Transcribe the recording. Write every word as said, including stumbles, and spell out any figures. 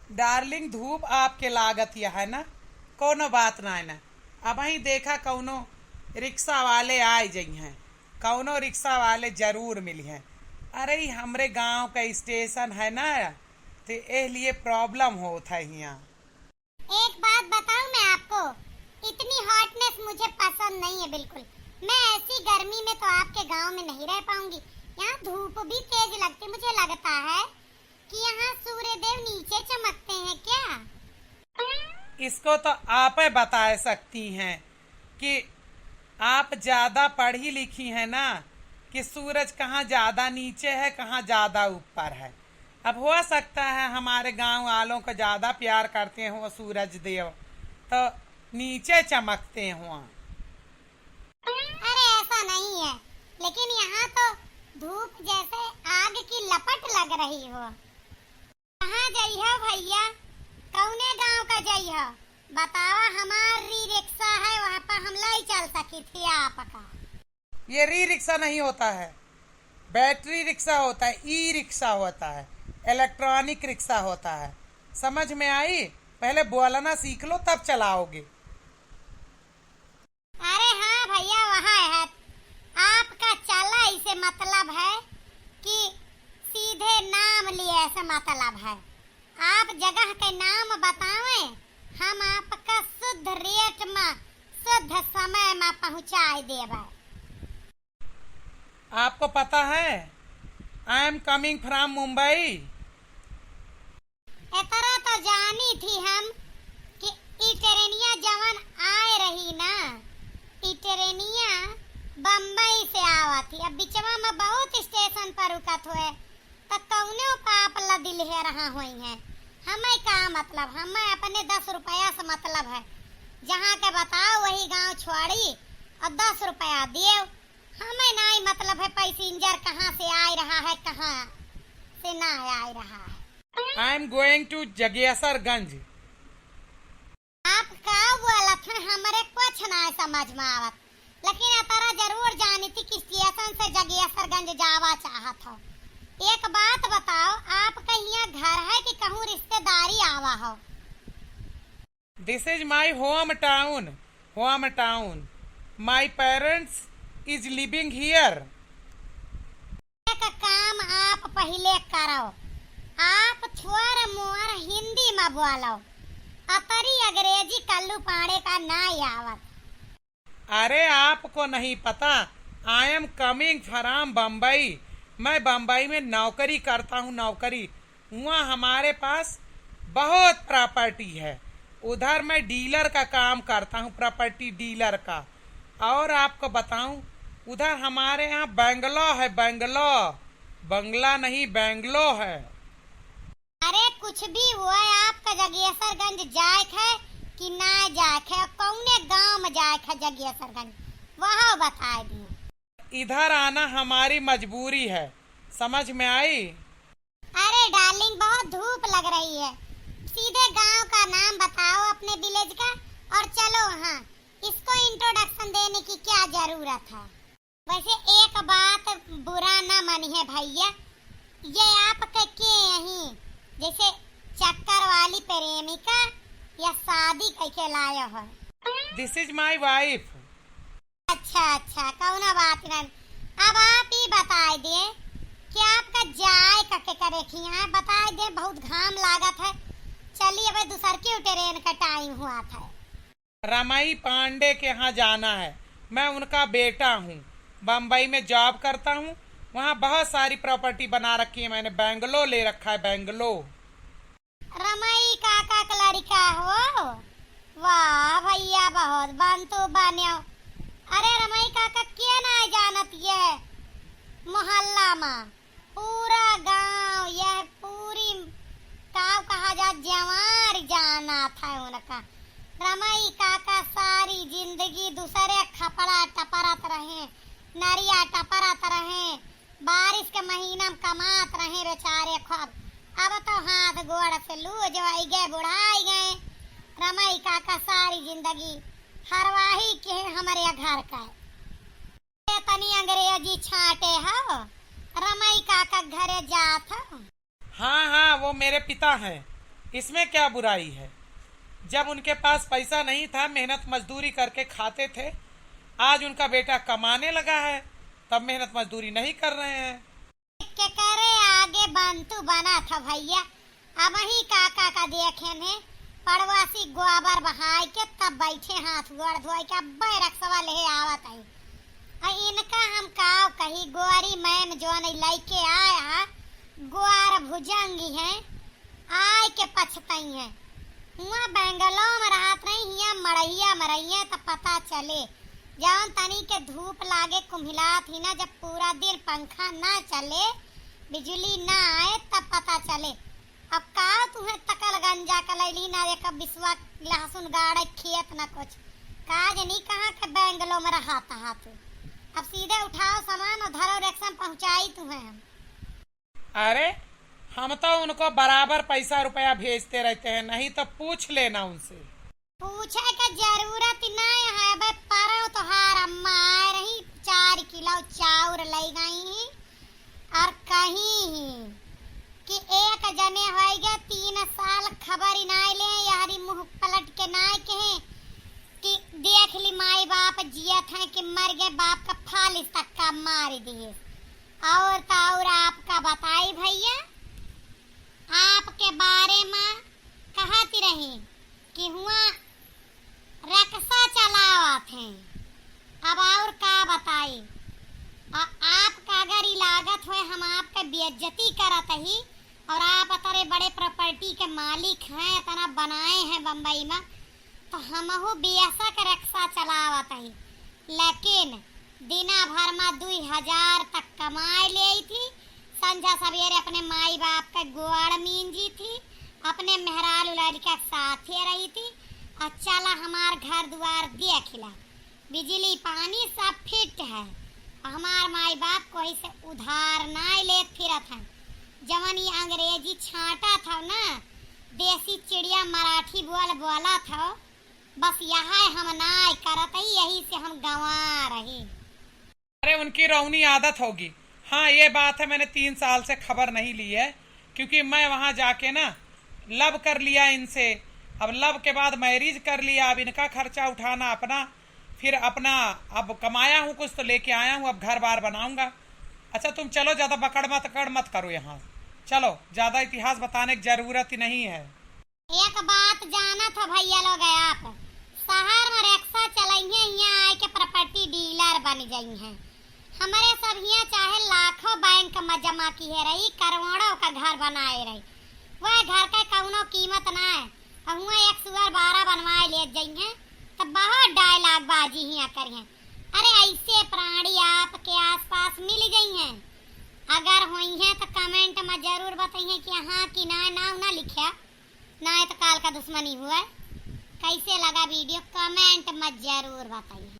डार्लिंग, धूप आपके लागत या है ना, कौनो बात नाय ना। अबहीं देखा कौनो रिक्शा वाले आय जइहैं, कौनो रिक्शा वाले जरूर मिलिहैं। अरे, ई हमरे गाँव का स्टेशन है ना, तो एह लिए प्रॉब्लम होत है हियाँ। एक बात बताऊं मैं आपको, इतनी हॉटनेस मुझे पसंद नहीं है बिल्कुल। मैं ऐसी गर्मी में तो आपके गांव में नहीं रह पाऊंगी। यहाँ धूप भी तेज लगती, मुझे लगता है कि यहाँ सूर्य देव नीचे चमकते हैं क्या? इसको तो आप ही बता सकती हैं कि आप ज्यादा पढ़ी लिखी हैं ना, कि सूरज कहाँ ज्यादा नीचे है, कहाँ ज्यादा ऊपर है। अब हो सकता है हमारे गांव वालों को ज्यादा प्यार करते हो सूरज देव, तो नीचे चमकते हो। अरे, ऐसा नहीं है, लेकिन यहाँ तो धूप जैसे आग की लपट लग रही हो। कहाँ जइहो भैया, कौने गांव का जइहो? बतावा, हमार री रिक्शा है, वहाँ पर हम लाई चल सकी थी आपका। ये री रिक्शा नहीं होता है, बैटरी रिक्शा होता है, ई रिक्शा होता है, इलेक्ट्रॉनिक रिक्शा होता है। समझ में आई? पहले बोलना सीख लो, तब चलाओगे। अरे हाँ भैया, वहाँ है। आपका चला इसे मतलब है कि सीधे नाम लिए से मतलब है। आप जगह के नाम बतावें, हम आपका शुद्ध रेट में, शुद्ध समय में पहुँचाए देबे। आपको पता है, I am coming from Mumbai। एतरा तो जानी थी हम कि ई ट्रेनिया जवन आए रही ना, ई ट्रेनिया बम्बई से आवा थी। अब बिचवा में बहुत स्टेशन पर रुकत हुए, तो कौनो पाप लदिल है रहा होई है। हमें का मतलब, हमें अपने दस रुपया से मतलब है। जहाँ के बताओ वही गांव छोड़ी और दस रुपया दियो। हमें नाई मतलब है पैसेंजर कहाँ से आए रहा है, कहाँ से ना आए रहा है। I am going to जगेसरगंज। आप का बोलत हैं, हमरे कुछ ना समझ में आवत, लेकिन अतरा जरूर जानी थी कि स्टेशन से जगेसरगंज जावा चाहत हो। एक बात बताओ, आप कहिया घर है कि कहूँ रिश्तेदारी आवा हो? This is my home town, home town. My parents is living here. एक काम आप पहिले करो, आप थोर मोर हिंदी में बोलो, अतरी अंग्रेजी कल्लू पाड़े का ना आवत। अरे, आपको नहीं पता, I am coming from बम्बई। मैं बम्बई में नौकरी करता हूँ, नौकरी। वहाँ हमारे पास बहुत प्रॉपर्टी है। उधर मैं डीलर का काम करता हूँ, प्रॉपर्टी डीलर का। और आपको बताऊँ, उधर हमारे यहाँ बंगलो है, बंगलो। बंगला नहीं, बंगलो है। अरे, कुछ भी हुआ, आपका जगेसरगंज जाए है कि ना जाए है, कौने गांव में जाए है जगेसरगंज, वह बताए दिए। इधर आना हमारी मजबूरी है, समझ में आई? अरे डार्लिंग, बहुत धूप लग रही है, सीधे गांव का नाम बताओ अपने विलेज का और चलो वहाँ। इसको इंट्रोडक्शन देने की क्या जरूरत है? वैसे एक बात बुरा ना मानिए भैया, ये आपके के यही जैसे चक्कर वाली प्रेमिका या शादी कइके लायो हो? This is my wife। अच्छा, अच्छा, कौनो बात नहीं। अब आप ही बताए दे कि आपका जाए का के करे की यहाँ बताए दे, बहुत घाम लागत है। चलिए, अब दूसर की ट्रेन का टाइम हुआ था। रमई पांडे के यहाँ जाना है। मैं उनका बेटा हूँ, बम्बई में जॉब करता हूँ, वहाँ बहुत सारी प्रॉपर्टी बना रखी है मैंने, बंगलो ले रखा है, बंगलो। रमई काका का लड़का हो? वाह भैया, बहुत बंतू बन्यो। अरे रमई काका के ना जानत ये मोहल्ला मा, पूरा गांव, यह पूरी का कहा जा, जवार जानत है उनका। रमई काका सारी जिंदगी दूसरे खपड़ा टपरत रहे, नरिया टपरत रहे, बारिश के महीना में कमात रहे बेचारे खूब। अब तो हाथ गोड़ से लूज होई गए, बुढ़ाई गए। रमई काका सारी जिंदगी हरवाही के हैं हमरे घर का। ए, तनी अंग्रेजी छांटे हो, रमई काका घरे जात हो। हाँ, हाँ, वो मेरे पिता हैं। इसमें क्या बुराई है? जब उनके पास पैसा नहीं था, मेहनत मजदूरी करके खाते थे। आज उनका बेटा कमाने लगा है, तब मेहनत मजदूरी नहीं कर रहे हैं। के करे आगे बंतु बना था भैया। अब ही काका का देखे ने पड़वासी गोबर बहाय के तब बैठे हाथ गोड़ धोए के अब्बे रक्सवा ले आवत है। आ इनका हम काव कही, गोरी मैम जौन लइके आया, ग्वार भुजंगी हैं, आय के पछतइहें। हुआं बेंगलो में रहत रही, हियां मड़हिया में रहिहें त पता चले। जौन तनी के धूप लागे कुम्हिलात ही ना, जब पूरा दिन पंखा ना चले, बिजुली ना आए, तब पता चले। अब का तुहें तकल गंजा क लैली ना, एक बिसवा लहसुन गाड़े खेत ना कुछ। का जनी कहाँ के बेंगलो में रहत हा तू। अब सीधे उठाओ सामान और धरो रिक्शा में पहुँचाई तुहें हम। अरे, हम तो उनको बराबर पैसा रुपया भेजते रहते हैं, नहीं तो पूछ लेना उनसे। पूछे के जरूरत नहीं है, बे परव तोहार अम्मा आए रही, चार किलो चाउर ले गई ही और कही ही कि एक जने होइगे तीन साल खबर ही नाय ले, यहरी मुँह पलट के नाय कहे कि देख ली माई बाप जियत हैं कि मर गए, बाप का फालिस तक का मार दिए। और तो और आपका बताई भैया, आपके बारे में कहत रही कि हुआं रक्सा चलावत हैं। अब और का बताई, आ-, आपका अगर ई लागत होए हम आपके बेइज्जती करत ही और आप अतरे बड़े प्रॉपर्टी के मालिक हैं, इतना बनाए हैं बम्बई में, तो हमहू बेशक रक्सा चलावत ही, लेकिन दिना भर में दुई हजार तक कमाए लेई थी। संझा सवेरे अपने माई बाप के गोड़ मींजी थी, अपने मेहरारू लड़का के साथे रही थी। और चला हमार घर दुआर देख ला, बिजली पानी सब फिट है। हमार माई बाप कोई से उधार नाय लेत फिरत हैं। जवन ई अंग्रेजी छांटत हौ ना, देसी चिड़िया मराठी बोल बोलत हौ, बस यहै हम नाय करत ही, यही से हम गंवार ही। अरे, उनकी रौनी आदत होगी। हाँ, ये बात है, मैंने तीन साल से खबर नहीं ली है, क्योंकि मैं वहाँ जाके ना love कर लिया इनसे। अब love के बाद marriage कर लिया, अब इनका खर्चा उठाना अपना, फिर अपना, अब कमाया हूँ कुछ तो लेके आया हूँ, अब घर बार बनाऊंगा। अच्छा, तुम चलो, ज्यादा बकड़ मत, अकड़ मत करो यहाँ, चलो, ज्यादा इतिहास बताने की जरूरत ही नहीं है। एक बात जानत हो भैया लोग, आप शहर में रिक्शा चलइहें, हियां आए के property dealer बन जइहें। हमरे सब हियां चाहे लाखों बैंक में जमा किहे रही, करोड़ों का घर बनाए रही, वह घर के कौनो कीमत ना है। और हुआं एक सुअर बारह बनवाए ले जइहें, तब बहुत dialogue बाजी हियां करिहें। अरे, ऐसे प्राणी आपके आसपास मिल जइहें। अगर होइहें तो comment में जरूर बताइहें कि हाँ कि ना, नाव ना लिख्या, ना तो काल का दुश्मनी हुआ। कैसे लगा video, comment में जरूर बताइए।